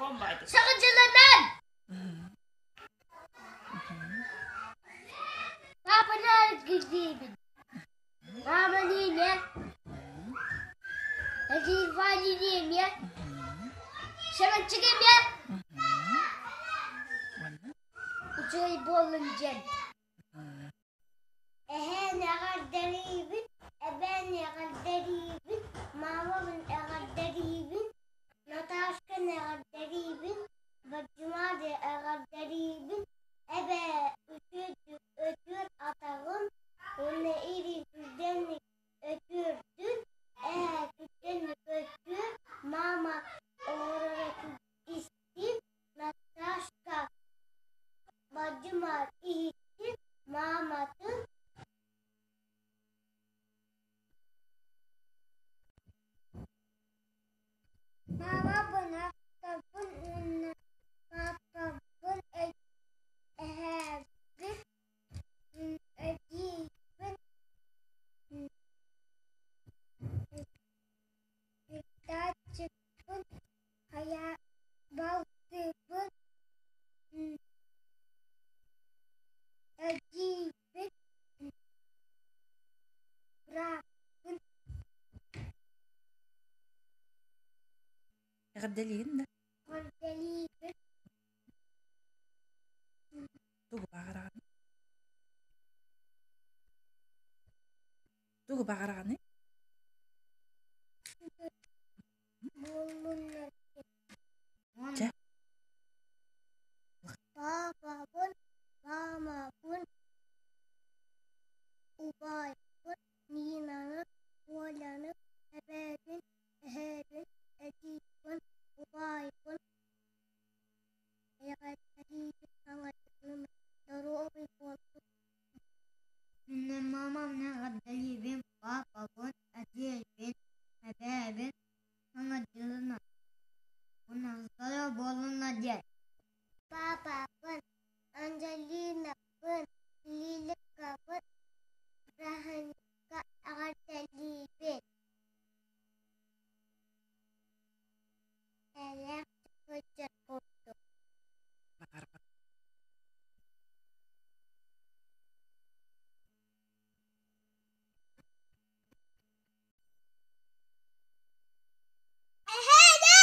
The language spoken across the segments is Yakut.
Саҥа дьылынан! Папаны кирдиибин. Мама Нине. Ваня Нине. Саҥаччык эмиэ. Үчүгэй буоллун диэн. Эһээн эҕэрдэлиибин, эбээн эҕэрдэлиибин, маамабын эҕэрдэлиибин, Наташканы эҕэрдэлиибин, Бадьымаады эҕэрдэлиибин, эбээ үтүөр атаҕын уонна илии түргэнник өтүөрдүн, эһээ түргэнник өтүөр, маама оҥороро истин, Наташка Бадьымаар иһиттин, мааматын Маамабын ахтабын уонна паапабын эһээбин эдьиийбин Передатчикпын хайа балтыбын эдьиийбин бырааппын Эҕэрдэлиигин да? Эҕэрдэлиибин Тугу баҕараҕыный? Тугу баҕараҕыный? Буоллуннар Чэ. Паапабын, маамабын, убайбын, Нинаны, Оляны, эбээбин, эһээбин, эдьиийбин, убайбын эҕэрдэлиибин, хаҥатыыбын, доруобуй буоллун. Мин мамам эҕэрдэлиибин, паапабын, эдьиийбин, эбээбин, Саҥа дьылынан уонна здоровья буоллуннар диэн. Паапабын, Анжелинабын, Лиликабын бырааһынньыкка эҕэрдэлиибин. Элээх сылдьар курдук. Эһээдэ!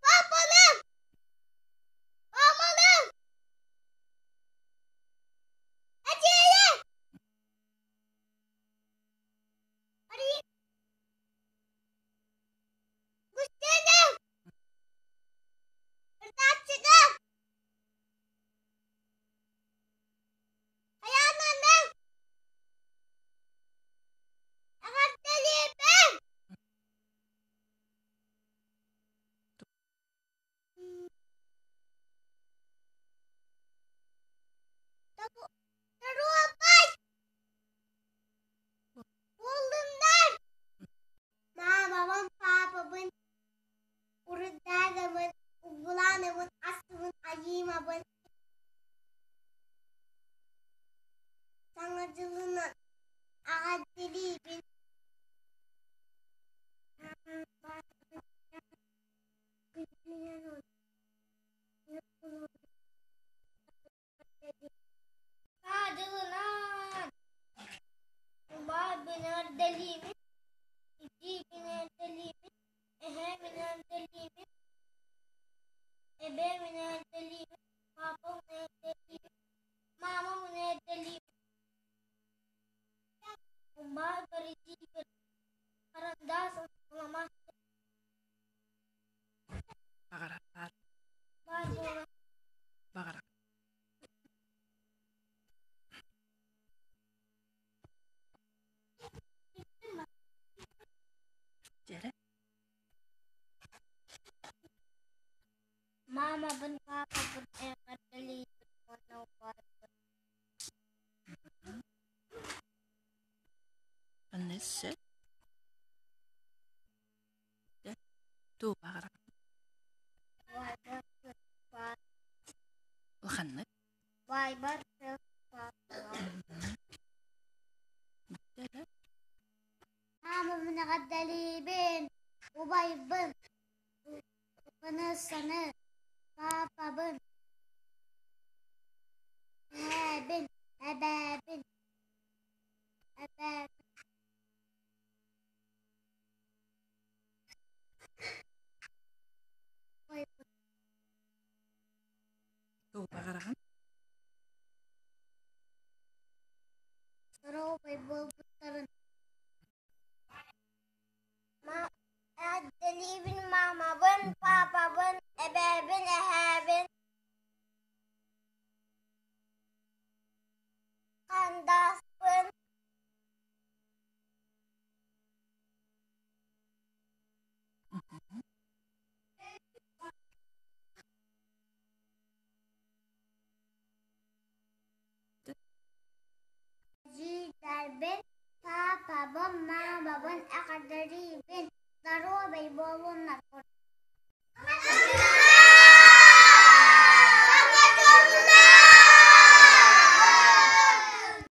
Папалым! Мамалым! Эдьиийим! Густиным! Ырдааччыгым! Айааннаным! Эҕэрдэлиибин! Доруобай буоллуннар! Маамабын, паапабын, Урдаадабын, Угулаанабын, Ассыбын, Айыымабын Саҥа дьылынан эҕэрдэлиибин! Саҥа дьылынан! Убаайбын эҕэрдэлиибин, эдьиийбин эҕэрдэлиибин, эһээбин эҕэрдэлиибин, эбээбин эҕэрдэлиибин, паапабын эҕэрдэлиибин, маамабын эҕэрдэлиибин. Убаайбар, эдьиийбэр харандаас фломастер Баҕарар баар буолан баҕарар. Дьэрэ. Маамабын, паапабын эҕэрдэлиибин уонна убаайбын. Манна сөп. Тугу баҕарар? Улаханнык. Убайбар Маамабын эҕэрдэлиибин, убайбын, Ванессаны, паапабын, эһээбин, эбээбин, эбээбин.